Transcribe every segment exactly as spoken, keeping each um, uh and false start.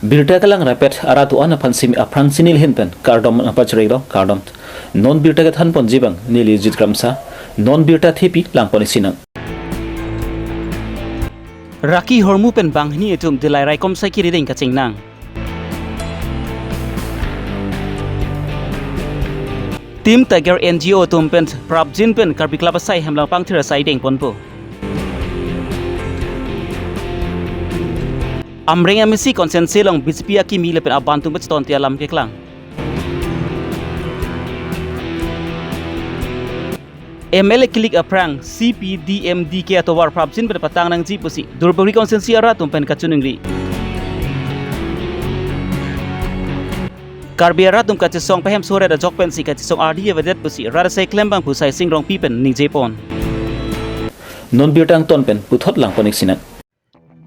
Birta kelang rapet arat do-an aphan simi aphrang si neli ahin pen kardom nangpachirilo, kardom. Non birta kethan ponji abang neli Jit Kramsa, non birta thepi lang pon isi nang. Raki hormu pen banghini atum Dillai raikom saiki arideng kaching nang. Team Tiger N G O atum pen prapjin pen Karbi Club asai hem along pangthir asai deng ponpo. Amreng M A C constituency along B J P akimi lapen abantung pachethon ti alam keklang. M L A kilik aphrang C P D M D K atovar prapjin pen patang nangji pusi Duarbagori constituency arat atum pen kachiningri. Karbi arat atum kachesong pahem soret ajok pensi kachesong ardi avedet pusi rat asai klembang pu Saising Rongpi pen ningje pon. Non birta angton pen puthot lang pon isi nang.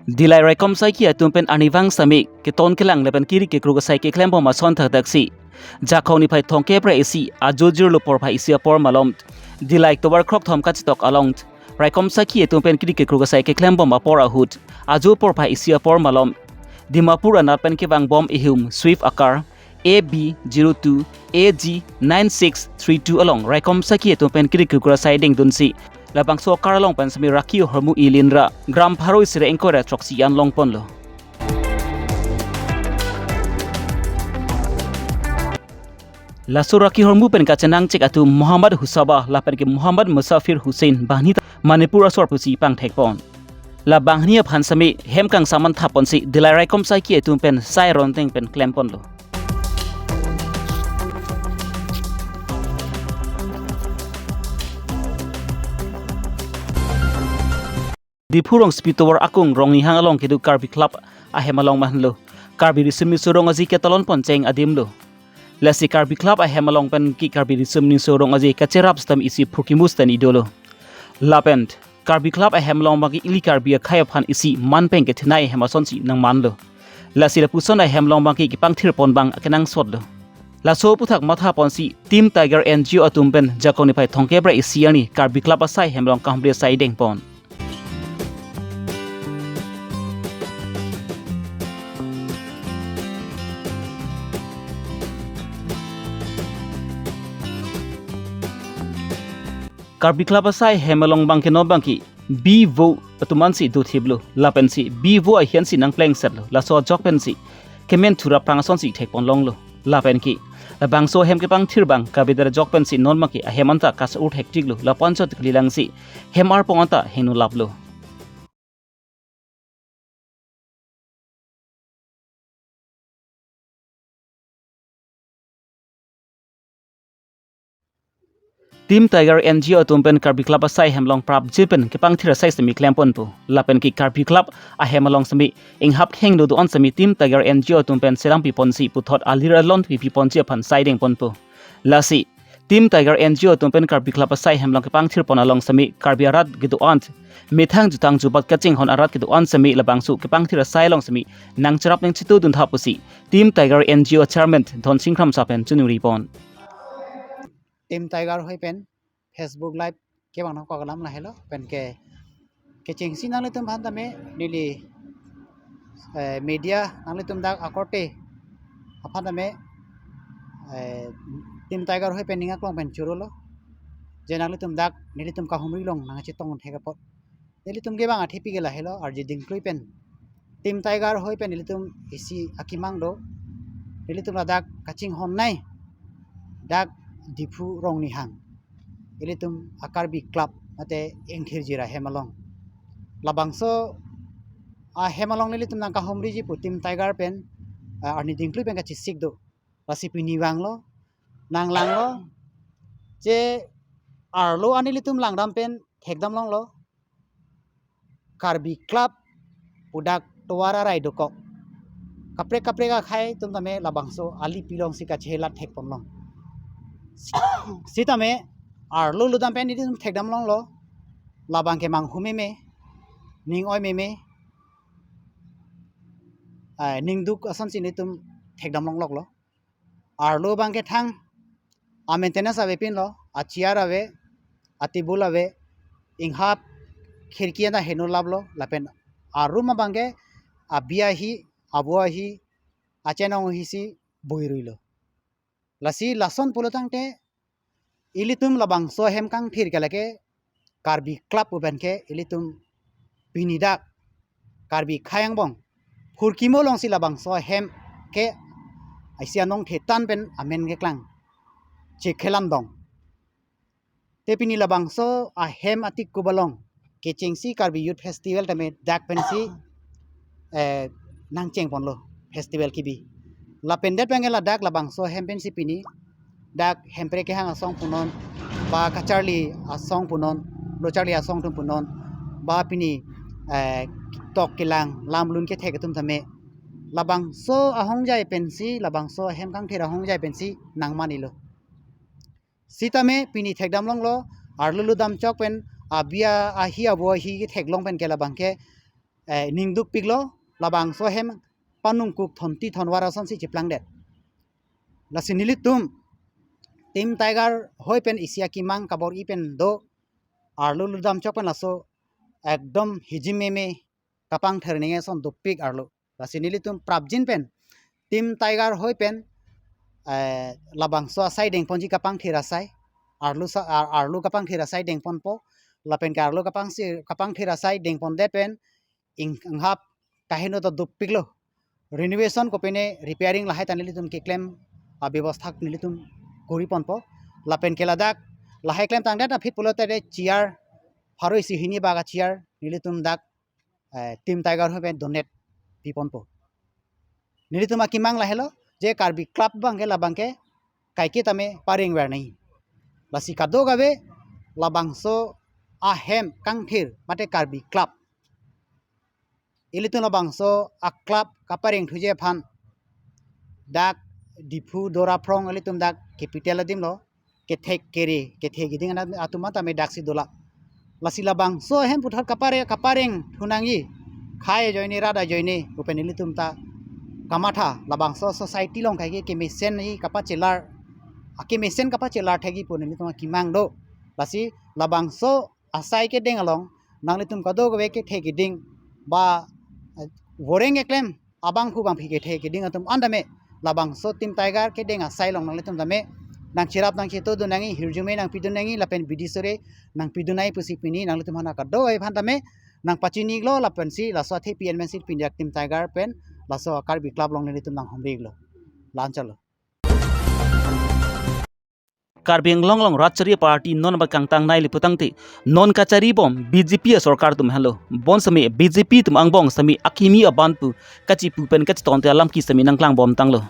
Dillai raikom saiki atum pen arnivang sami keton kelang lapen kiri kekruk asai keklem bom ason thakthak si Jakhong niphai thomkep ra isi ajo jirlo porphai isi apor malom Dillai tovar krokthom kachetok along raikom saiki atum pen kiri kekruk asai keklem bom apor ahut ajo porphai isi apor malom Dimapur anat pen kevang bom ihum Swift akar A B zero two A G nine six three two along raikom saiki atum pen kiri kekruk asai dengdunsi labangso akar along pen sami Raki hormu ilin ra gram pharo isi ra ingkoi ra throksi an long ponlo. Laso Raki hormu pen kachenangchek atum Muhammad Husaba lapen ke Muhammad Musafir Hussain banghini ta Manipur asor pusi pangthek pon. Labanghini aphan sami hem kangsam mantha ponsi Dillai raikom saiki atum pen sai ronteng pen klem ponlo. Diphu rongsopi tovar akung Rongnihang along kedo Karbi Club ahem along manlo. Karbi riso nimso rong aji ketalon pon cheng adimlo. Lasi Karbi Club ahem along pen ke Karbi riso nimso rong aji kacherap stam isi phurkimu stan idolo. Lapen Karbi Club ahem along abangke ili Karbi akhei aphan isi man pen kethenei ahem asonsi nangmanlo. Lasi lapuson ahem along abangke kepangthir pon abang akenangsotlo. Laso aphuthak matha ponsi Team Tiger N G O atum pen Jakhong niphai thomkep ra isi arni Karbi Club asai hem along kahumri asai deng pon. Karbi Club asai hem along abangke non abangke bi vo atum ansi dothiplo, lapensi bi vo ahin si nangplengsetlo, laso ajok pensi kemen thura prang asonsi thek pon longlo, lapen ke labangso hem kepangthir abang kavedar ajok pensi non abangke ahem anta kas-ur thektiklo, lapu anchot kali langsi hem arpong anta heno laplo. Team Tiger N G O atum pen Karbi Club asai hem along prapjin pen kepangthir asai semi klem ponpo. Lapen ke Karbi Club ahem along semi inghap heng do do-an semi Team Tiger N G O atum pen selam pi ponsi puthot alir alon pi pi ponsi aphan sai deng ponpo. Lasi Team Tiger N G O atum pen Karbi Club asai hem along kepangthir pon along semi Karbi arat kedo-an methang jutang jubat kachinghon arat kedo-an semi labangso kepangthir asai along semi nangcherap nangchitu dun tha pusi Team Tiger N G O Chairman Dhonsing Kramsa pen chiningri pon. Team Tiger hoi pen Facebook Live kevang nangkok alam lahelo pen ke kechengsi nanglitum aphan tame neli, eh, media nanglitum dak akorte aphan tame, eh, Team Tiger hoi pen ning aklong pen chorolo. Je nanglitum dak nelitum kahumri along nangchetong thek apot nelitum kevang athepi ke lahelo arje dingklui pen Team Tiger hoi pen nelitum isi akemang do. Nelitum ladak kachinghon nei dak Diphu Rongnihang. Nelitum a Karbi Club mate Ingthirjir ahem along. Labangso ahem along nelitum nangkahumriji pu Team Tiger pen, ah, arni dingklui pen kachesik do. Lasi pini vanglo, nanglanglo, je arlo an nelitum langdam pen thekdam longlo. Karbi Club pu dak tovar arai dokok. Kaprek kaprek akhei atum tame labangso ali pilong si kachelat thek ponlong. Sitame arlo ludam pen nelitum thekdam longlo. Labang ke manghu meme, ning oi meme, ah, ning duk asonsi nelitum thekdam longloklo. Arlo abangke thang, a maintenance avepinlo, a chair ave, a table ave, inghap khirki anta heno laplo, lapen a room abangke abi ahi, avo ahi, achenong ahisi boiruilo. Lasi lason pulo tangte ilitum labangso ahem kangthir ke lake Karbi Club pu pen ke ilitum pini dak Karbi akhei angbong phurkimo alongsi labangso ahem ke isi anong thetan pen amen keklang chekhelandong. Te pini labangso ahem atik kubalong kechengsi Karbi Youth Festival tame dak pensi eh, nangchengponlo festival kebi. Lapen det pen ke ladak labangso ahem pensi pini dak Hemprek kehang asong punon, ba kacharli asong punon, locharli asong atum punon, ba pini eh, tok kelang lamlun kethek atum tame labangso ahongjai pensi, labangso ahem kangthir ahongjai pensi nangmanilo. Sitame pini thekdam longlo, arlo ludam chok pen abi ahi abo ahi ketheklong pen ke labang ke eh, ning dukpiklo, labangso ahem panungkuk thonti thonvar asonsi cheplangdet. Lasi nelitum Team Tiger hoi pen isi akemang kabor-i pen do, arlo ludam chok pen laso ekdom hijim meme kapangthir ningje ason dopik arlo. Lasi nelitum prapjin pen Team Tiger hoi pen eh, labangso asai dengponji kapangthir asai, arlo sa, ar- arlo kapangthir asai dengponpo, lapen ke arlo kapangsi kapangthir asai dengpondet pen ing- inghap kaheno ta dopiklo. Renovation kopine repairing lahai ta nelitum keklem abebostha nelitum koriponpo. Lapen ke ladak lahai klemtangdet aphi pulote de chair pharo isi hini bag a-chair nelitum dak eh, Team Tiger hoi pen donate piponpo. Nelitum akemang lahelo je Karbi Club abang ke labang ke kaike tame parengver nangji. Lasi kadokave labangso ahem kangthir mate Karbi Club, ilitum labangso a-club kaparengthuji aphan dak Diphu Dora Phrong ilitum dak capital adim lo, kethek kere kethe keding ana atum tame daksi dola. Lasi labangso ahem puthot kapare kaparengthu nangji, khei ajoine rat ajoine pu pen ilitum ta kamatha, labangso society along kaike kemesen ji kapachelar, akemesen kapachelar thekji pu nelitum akemang do. Lasi labangso asai kedeng along nanglitum kadokave kethe keding ba eh, voreng keklem abangphu bangphi kethe keding atum an tame labangso Team Tiger kedeng asai along nanglitum tame nangcherap nangchetongdun nangji, hirjume nangpidun nangji lapen bidi sore nangpidun nangji pusi pini nanglitum aphan kadokave aphan tame nangpachiniklo lapensi laso athe P N M C pini dak Team Tiger pen laso Karbi Club along nelitum nanghumrilo. La-anchotlo. Karbi Anglong along rat chari party non ba kangtang nangji putangte non kachari bom B J P asorkar atum henlo. Bonsitame B J P atum angbong sitame akimi aban pu kachipu pen kachitonte alam ke sitame nangklang bomtanglo.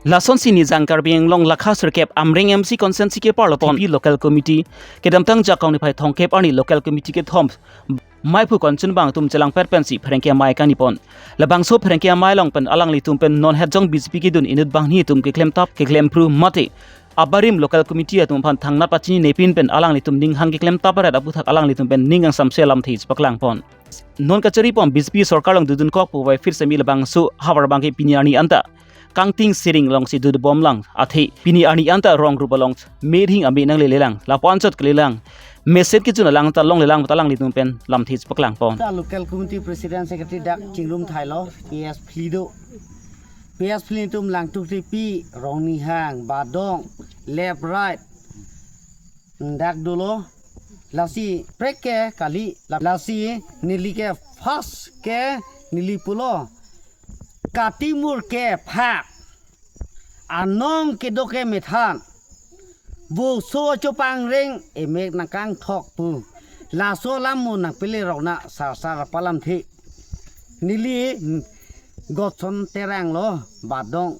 Lasonsi Nijang Karbi Anglong lakha sirkep Amreng M C constituency keparlo pon T P local committee kedamtang Jakong niphai thomkep arni local committee kethom maiphu konchunbang atum chelangpet pensi pherangke amei kangnipon. Labangso pherangke amei along pen alanglitum pen non hetjong B J P kedun inut banghini atum keklemtap keklemphru mate abarim local committee atum aphan thangnat pachinine pin pen alanglitum ning hang keklemtap aret aputhak alanglitum pen ning kangsamse alamthe chepaklangpon. Non kachari bom B J P sorkar along dudunkok pu vai phir sitame labangso havar abang ke pini arni anta kangting siring alongsi dudubomlang athe pini arni anta rong rup along merhing ame nanglelelang, lapu anchot kelelang, mesen kejun alang ta longlelang ta alanglitum pen lamthe chepaklangpon. Ta local committee president secretary dak chingrum thailo, P S phli do. P S phli atum langtuk tepi, rong nihang, badong, left right, dak dolo. Lasi prek ke kali, lasi neli ke first ke neli pulo. Katimur ke phak, anong kedo ke methan, boso chopangreng emek nangkangthok pu. Laso alam mo nangpele rokna sarsar palamthe. Neli Godson Terang lo, badong,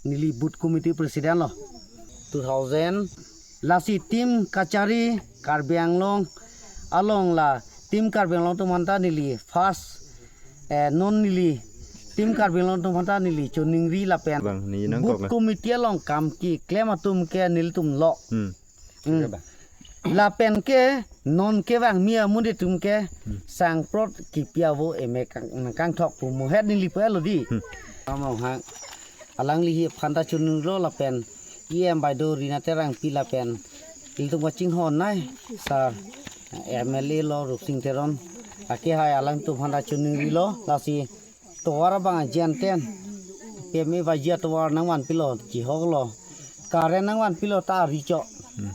neli booth committee president lo. Two thousand. Lasi Team Kachari Karbi Anglong along la Team Karbi Anglong atum aphanta neli first, eh, non neli Team Karbi Anglong atum aphanta neli choningri lapen bang, ni nang booth kok na committee along kam keklem atum ke nelitum lo. Hmm. Hmm. Lapen ke non kevangmi amonit atum ke sangprot kipi avo emek kang, kangthok pu mohet neli pulo di. Hmm. Among hang alangli hi aphanta choningri lo lapen E M bai do Rina Terangpi lapen ilitum kachinghon nai sir M L A lo Rupsing Teron. Akehai alangtum aphanta choningri lo lasi tovar abang ajian ten. P Eme baji atovar nangvanpilo, chihoklo. Current nangvanpilo ta ari chok. Hmm.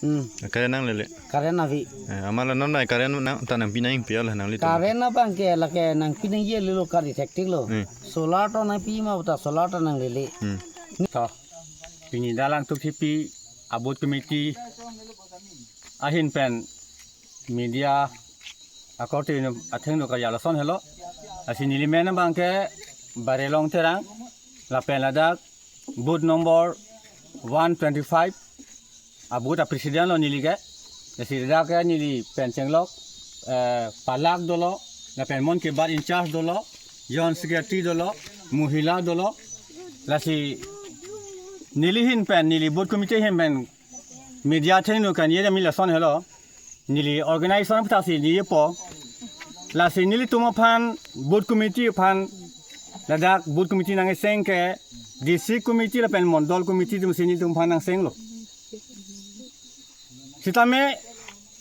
Hmm. Current nanglele. Current ave. Eh, amat la non nai current nang ta nangpi nangpi la nanglitum. Current abang ke lake nangpi nangji lelo kari thektik lo. Hmm. Solar to nangpi ma puta solar to nanglele. Hmm. To. Pini Dalang Tukhipi a booth committee ahin pen media akorte athengno kajalason helo. Lasi neli men abang ke Barelong Terang, lapen ladak booth number one twenty-five, a booth a president lo neli ke. Lasi ladak ke neli pen chenglok, eh, palak dolo, lapen Mann Ki Baat in charge dolo, joint secretary dolo, mohila dolo. Lasi neli hin pen, neli booth committee hin pen media athengno kanye dam lason helo. Neli organization aphuthak si neli po. Lasi nelitum aphan booth committee aphan ladak booth committee nangcheng ke district committee lapen mondol committee atum si nelitum aphan nangchenglo. Sitame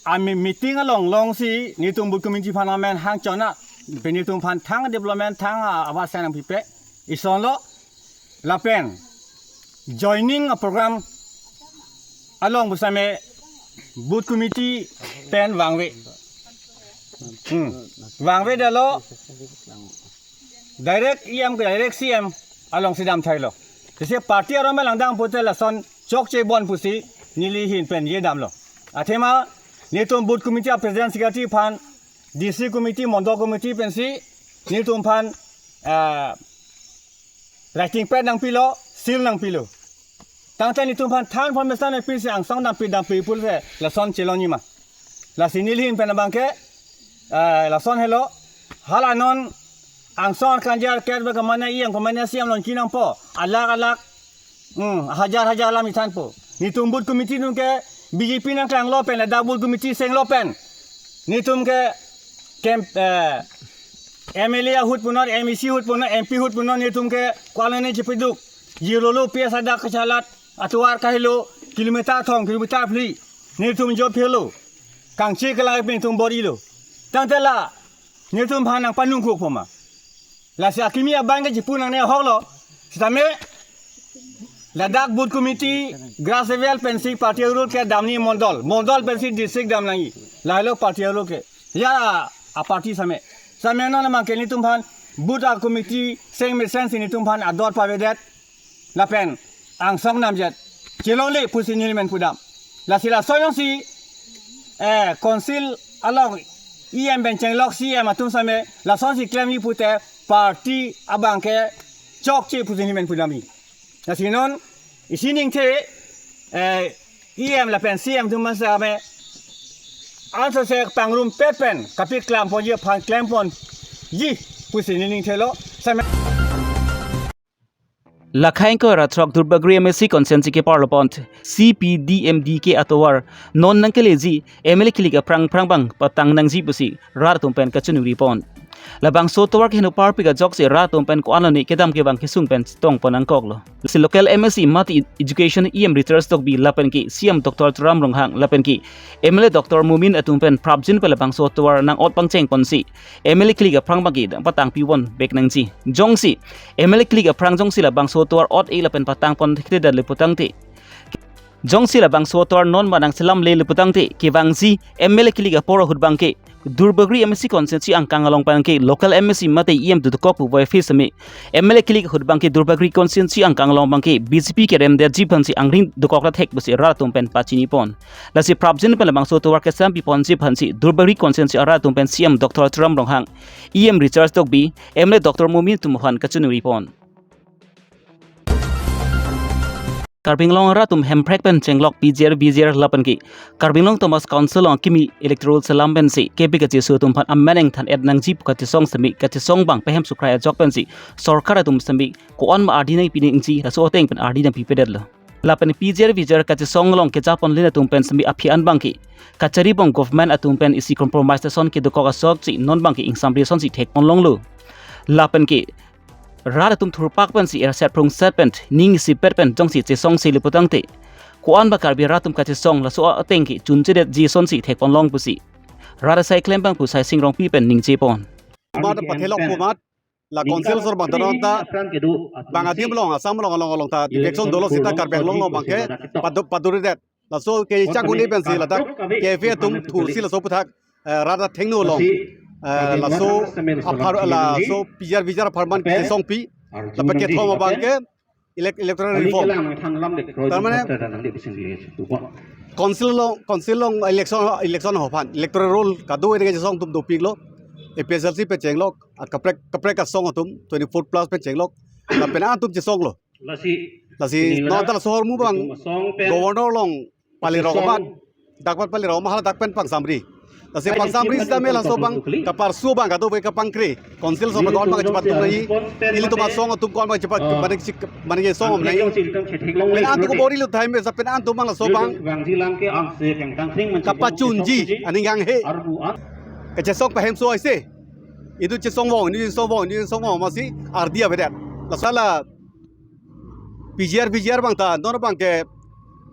ami meeting along long si nelitum booth committee aphan amen hang chona. Pen nelitum aphan thang development thang a-, awas nangpipe. Isonlo. Lapen joining a program along pusitame booth committee pen vangve. Hmm. Vangvedetlo direct E M ke direct C M alongsi damthailo. Lasi party aron ma langdang pute lason chokche bon pusi neli hin pen ye damlo. Athema nelitum booth committee a president secretary aphan, district committee, mondol committee pensi nelitum aphan, ah, writing pad nangpilo, seal nangpilo. Tangte nelitum aphan than information nangpisi angsong dampi dampi pulote lason chelongji ma. Lasi neli hin pen abang ke, eh, lason helo. Hala non angsong kanjar ket ba kemane E M kemane C M longki nangpo. Alak alak, hmm, hajar hajar alam ithanpo. Nelitum booth committee atum ke B J P nangklanglo pen, ladak booth committee chenglo pen. Nelitum ke camp, eh, M L A ahut punon, M A C ahut punon, M P ahut punon, nelitum ke ko-an ne chepeduk. Jirolo P S adak kachelat, atovar kahelo, kilometer thom, kilometer phli. Nelitum jo phelo. Kangche kelang pen nelitum bor-ilo. Tangte la, nelitum aphan nangpanung kuk poma. Lasi akimi abang ke chipu nangne ahoklo. Sitame ladak booth committee, grassroots pensi party rule ke damji mondol. Mondol pensi district dam nangji. Lahelo party rule ke. Ya a party same. Same non mang ke nelitum aphan booth a committee seng mesen si nelitum aphan ador pavedet. Lapen angsong namjet chelongle pusi neli men pudam. Lasi lason alongsi, eh, council along E M pen chenglok C M atum same lasonsi klemji pute party abang ke chokche pusi neli men pudamji. Lasi non isi ningthe, eh, E M lapen C M atum same ansose pangrumpet pen kapeklam ponji aphan klemponji pusi neli ningthelo. Same Lakhai ingkoi ra throk Duarbagori M A C constituency keparlo pon C P D M D K atovar non nangkeleji M L A kilik aphrang phrang abang patang nangji pusi rat atum pen kachiningri pon. Labangso atovar keheno parpik ajoksi rat atum pen ko-an lone kedam kevang kesung pen chetong pon nangkoklo. Si local M A C mate education E M Richard Tokbi lapen ke C M Doctor Tuliram Ronghang lapen ke M L A Doctor Momin atum pen prapjin pen labangso atovar nang-ot pangcheng ponsi M L A kilik aphrang abangke dang patang pivon vek nangji. Jongsi M L A kilik aphrang jongsi labangso atovar ot-e lapen patang pon thekthedet le putangte, jongsi labangso atovar non ma nangselamle le putangte, kevangji M L A kilik apor ahut abangke Duarbagori M A C constituency angkang along abangke local M A C mate E M dokok pu voiphis sitame M L A kilik ahut abangke Duarbagori constituency angkang along abangke B J P keremdetji aphansi angring dokok ra thek pusi rat atum pen pachini pon. Lasi prapjin pen labangso atovar kesam piponji aphansi Duarbagori constituency arat atum pen C M Doctor Tuliram Ronghang, E M Richard Tokbi, M L A Doctor Momin atum aphan kachiningri pon. Karbi Anglong arat atum hemprek pen chenglok P G R V G R lapen ke Karbi Anglong Autonomous Council along akimi electoral selam pensi kebi kacheso atum aphan amen engthan et nangji pu kachesong sitame kachesong abang pehem sukrai ajok pensi sorkar atum sitame ko-an ma ardi nangpi nangji laso ateng pen ardi nangpipedetlo. Lapen P G R V G R kachesong along keja ponlin atum pen sitame aphi an abangke kachari bom government atum pen isi compromise ason kedokok ajoksi non abangke ingsamri asonsi thek ponlonglo. Lapen ke rat atum thurpak pensi erset prungset pen ning isipet pen jongsi chesongse le putangte, ko-an ba Karbi rat atum kachesong laso ateng ke chunchedetji asonsi thek ponlong pusi rat asai klembang pu Saising Rongpi pen ningje pon. Mat pathelok pu mat. La council asor bang ta non ta bang adim along, Assam along along along ta election dolo sita Karbi Anglong along abangke padu-, paduredet. Laso kechak un-e pensi ladak K F A atum thursi laso aputhak, eh, rat athengno along, eh, laso apar, laso P G R V G R apharman kesongpi. Lapen kethom abangke elec-, electoral reform. Tarmane council along, council along election, election ahut aphan electoral roll kado-an kechesong atum dopiklo, A P H L C pen chenglo, akaprek, kaprek asong atum twenty-four plus pen chenglo. Lapen an atum chesonglo. Lasi non ta laso ahormu abang governor along pali rok amat, dak pen pali rok amat, hala dak pen pangsamri. Lasi pangsamri sitame laso abang kaparsu abang kadokave kapangkre. Council asor abang ko-an abang chepatum nangji, ilitum asong atum ko-an abang chepa-, mane chesong nangji. Pen an atum ko bor-ilo time sa pen an atum abang laso abang kapachunji aning kanghe. Kachesong pahemso aise. Itum chesong vong, itum chesong vong, itum chesong vong, masi ardi avedet. Laso la P G R, V G R abang ta non abangke,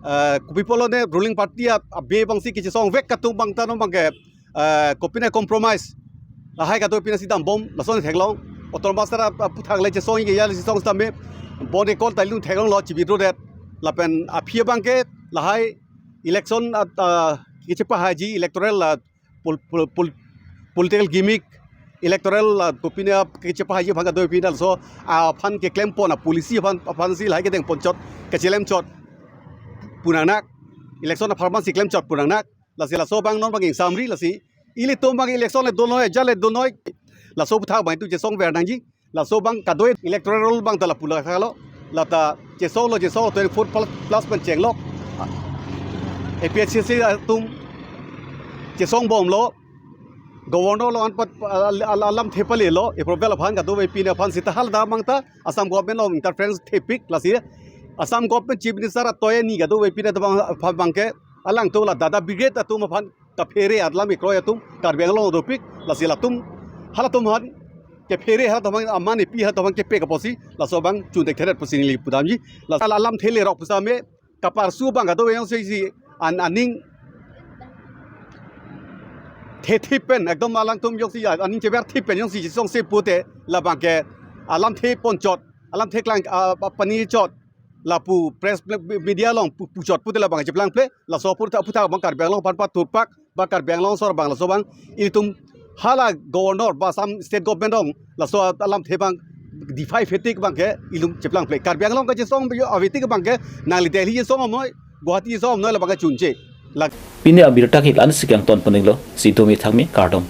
eh, kopi pulo ne ruling party a, abe abangsi kechesongvek atum abang ta non abangke, eh, kopine compromise. Lahai kadokave pine si dambom, lason theklong. Autonomous ta aputhak le chesongji ke ya le chesong sitame. Bond accord ta ilitum theklonglo, chibidrodet. Lapen aphi abangke lahai election at, ah, kechepahaiji electoral la pol-, pol-, pol-, political gimmick, electoral la kopine kechepahaiji aphan kadokave pine laso aphan keklempon a policy aphan, aphansi lahai kedeng ponchot, kachelem chot pu nangnak, election apharman si klem chot pu nangnak. Lasi laso abang non abang ingsamri, lasi ilitum abang election le donoi, ajat le donoi, laso aputhak abang itum chesongver nangji. Laso abang kado-an electoral roll abang ta lapu la thalo. Lata chesonglo, chesonglo twenty-four plus pen chenglo. A P H L C atum chesongbomlo. Governor along anpat al-, al-, alamthe palelo. Approval aphan kadokave pine aphan sita hala abang ta Assam government along interference thepik lasi. Assam government chief minister atoye ni kadokave pine abang aphan abangke alangtum la dada brigade atum aphan kaphere alam ikroi atum Karbi Anglong dopik, lasi latum halatum aphan kephere, halatum aphan aman ipi, halatum aphan kepek apotsi laso abang chun thekthedet pusi neli pudamji. Lasi alamthe lerok pusitame kaparsu abang kadokave jongsi an aning thethip pen ekdom alangtum jongsi aning cheber thip pen jongsi chesongse pute labangke alamthe ponchot, alamthe klang, ah, pani chot, lapu press media along pu-, puchot pute labang cheplangple, laso apor ta aputhak abang Karbi Anglong aphan pathurpak, ba Karbi Anglong asor abang laso abang ilitum hala governor ba Assam state government along laso alamthe abang defy fetik abangke ilitum cheplangple. Karbi Anglong kachesong yo avetik abangke nangli Delhi chesong amnoi, Guwahati chesong amnoi labangke chunche. La Pini abirta ke la-ansi kangton poninglo, si domi thangmi, kardom.